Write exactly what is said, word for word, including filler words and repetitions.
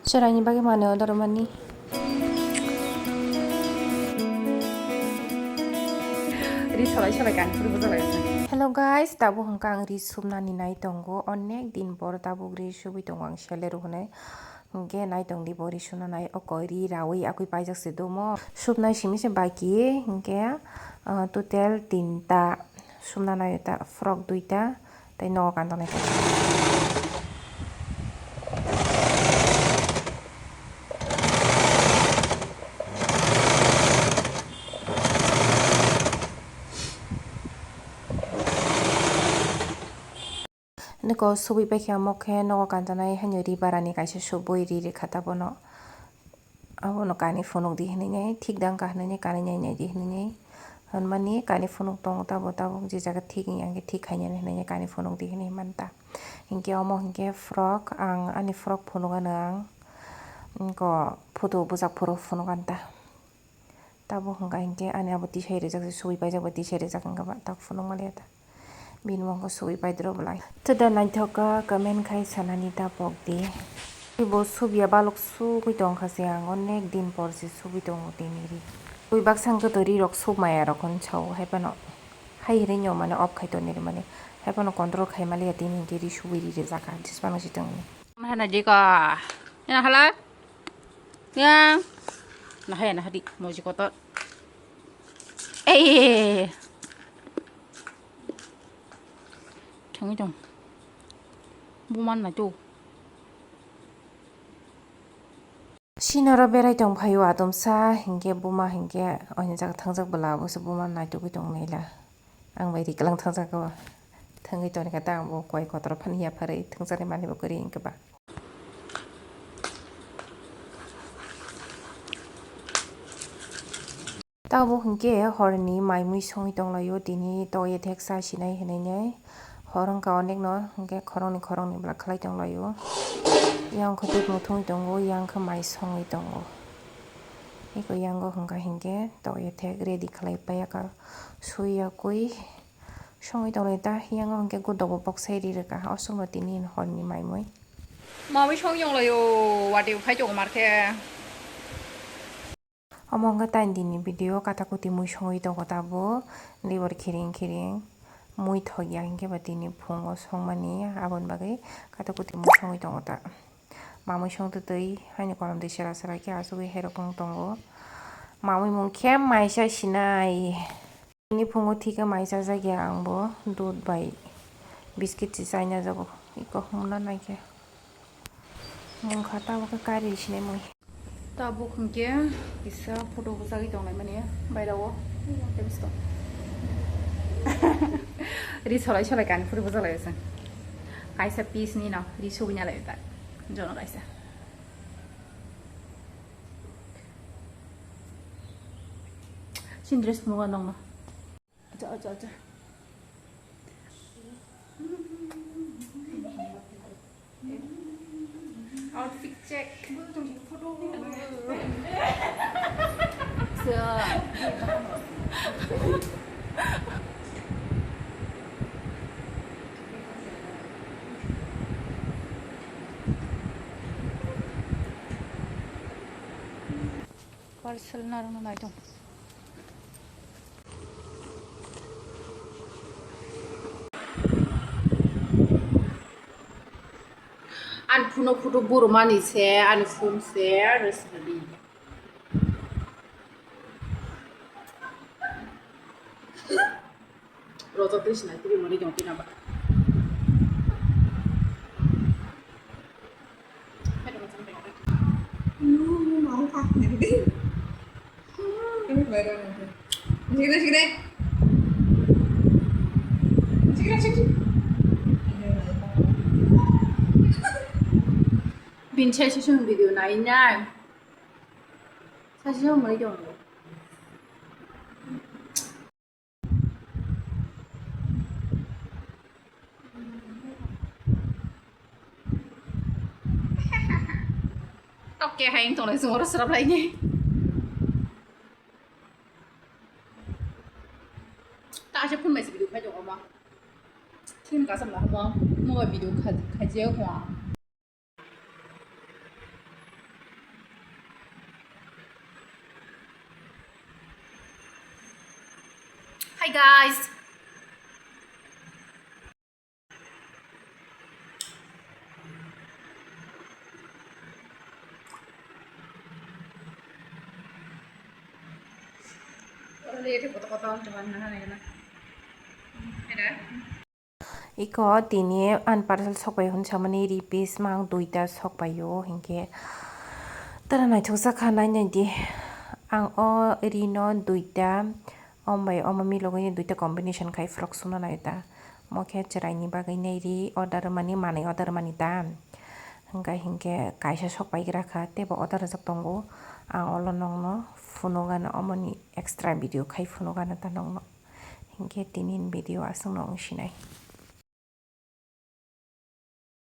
Chwraini bagwi manwi order mani. Ri solai solai kani phuru bwjalai se. Hello guys, tabuk hwnkha ang ri subnani nai tongo. Onek din por tabuk ri subwi tongo ang sele rw hwnwi. Hwnkhe nai tongdi bo ri suna nai. Oko ri rawi akwi paijak se dumo. Subnai simi se baki hwnkhe, ah, total tinta. Sumna naio ta frock duita, tei nogo kantonai kaisa. Niko subui paikha omo khe nogo kantonai haino ri barani kaisa subui ri rikha ta bono. Abono kani phunuk di hinui nai, thik dang ka hinui nai, kani nai nai di hinui nai. Hwnmani kani phunuk tongo tabuk tabuk, je jaga thik wngya hwnkhe thik khainani hinui nai, kani phunuk di hinui manta. Hinkhe omo hinkhe frock, ang ani frock phunuk ano ang, ko photo bwsajak phuru phunuk an ta. Tabuk hwnkha hinkhe ani abo tisai rijak, subui paijak bai tisai rijak hwnkha ba, tak phunuk maliya ta. Bini mungkhe subui paidro belai. Tei da naithok kha comment khai sanani ta pok di. Bo subya balok sugui tong kha se ang onek din por se sugui tongo tini ri. Twi baksa hwnkhe to ri rok sub maya rok hwn sao hai phano. Hai hwnwi nw mane off khai toni ri mani. Hai phano control khai maliya tini hinkhe ri subui ri rijak kha jismano se tongni. Hana jika. Ena hala. Yang. Nah ya nah di moji kotor. Eh. Thangwi tong. Buman na tu. Sinoro berai tong phaio atomsa, hinkhe buma hinkhe oini jaga thangjak bwla, obosa buma naitugwi tong naila. Ang bai riklang thangjak o. Thangwi tongkha ta ang bo koi kotor phani yapharwi thangjaknai manwi bo kwrwi hinkhe ba. Tabuk hinkhe horni mai mui songwi tonglaio, tini toye theksa sinai hinui nai. Hor wngkha onekno hinkhe khoroknwi khoroknwi bwla khlai tonglaio. Yang khe dudh muthungwi tongo, yang khe mai songwi tongo. Eko yango hwnkha hinkhe toye thek ready khlai paiyakha, sui yakui songwi tonglai ta. Yango hinkhe gudok bo boksai ri rwkha, o songno tini horni mai mui. Mamui songwi tonglaio, watwi bo phai tongo mar khe. Omo wngkha taini dini video, kata kuti mui songwi tongo tabuk, libor khiring khiring, mui thok ya hinkhe ba tini phungo songmani, aboni bagwi kata kuti mui songwi tongo ta. Mamui songtwi twi haino kolom twi sera sera khe achugwi hairok wng tongo. Mamui mung khe maisa sinai. Bini phungo thikhe mai chajakya ang bo dudh bai biscuit se chaina jago. Eko hwnna naikhe. Mungkha tabuk khe kari sinai mui. Tabuk hwnkhe kisa photo bwchagwi tonglaimani bairao. Ri solai solai kani phuru bwchaglai se. Kaisa piece ni no ri subina lai ta. Jono kaisa. Sin dress phunukgo nokno. Acha, acha, acha. Outfit check. Parcel narwkna naitong. Ani phone o photo burumani se, ani phone se, rwsadi. Rojak tei sinai tini mani jong tini aba. Bini sai session video nai nai. Session mai jong. Tok ke hai wng tongnai chwng oro swrap lainai. Ta ase phun bai se video phai tongo ma. Thin kasam la mo mo video khai khai je ho. Hey guys. Iko tini an parcel sokpai hwn samani ri piece mang duita sokpaio hinkhe tara naithokjak kha nai nai di ang o rino duita. Om bai omo milogwi ni duita combination khai frock sumna nai ta. Omo khe chwraini bagwi nai ri order mani manwi order mani ta. Hwnkhe hinkhe kaisa sok paigra kha teibo order rwjak tongo. Ang olo nokno phunukgano omoni extra video khai phunukgano ta nokno. Hinkhe tini ni video aswkno wng sinai.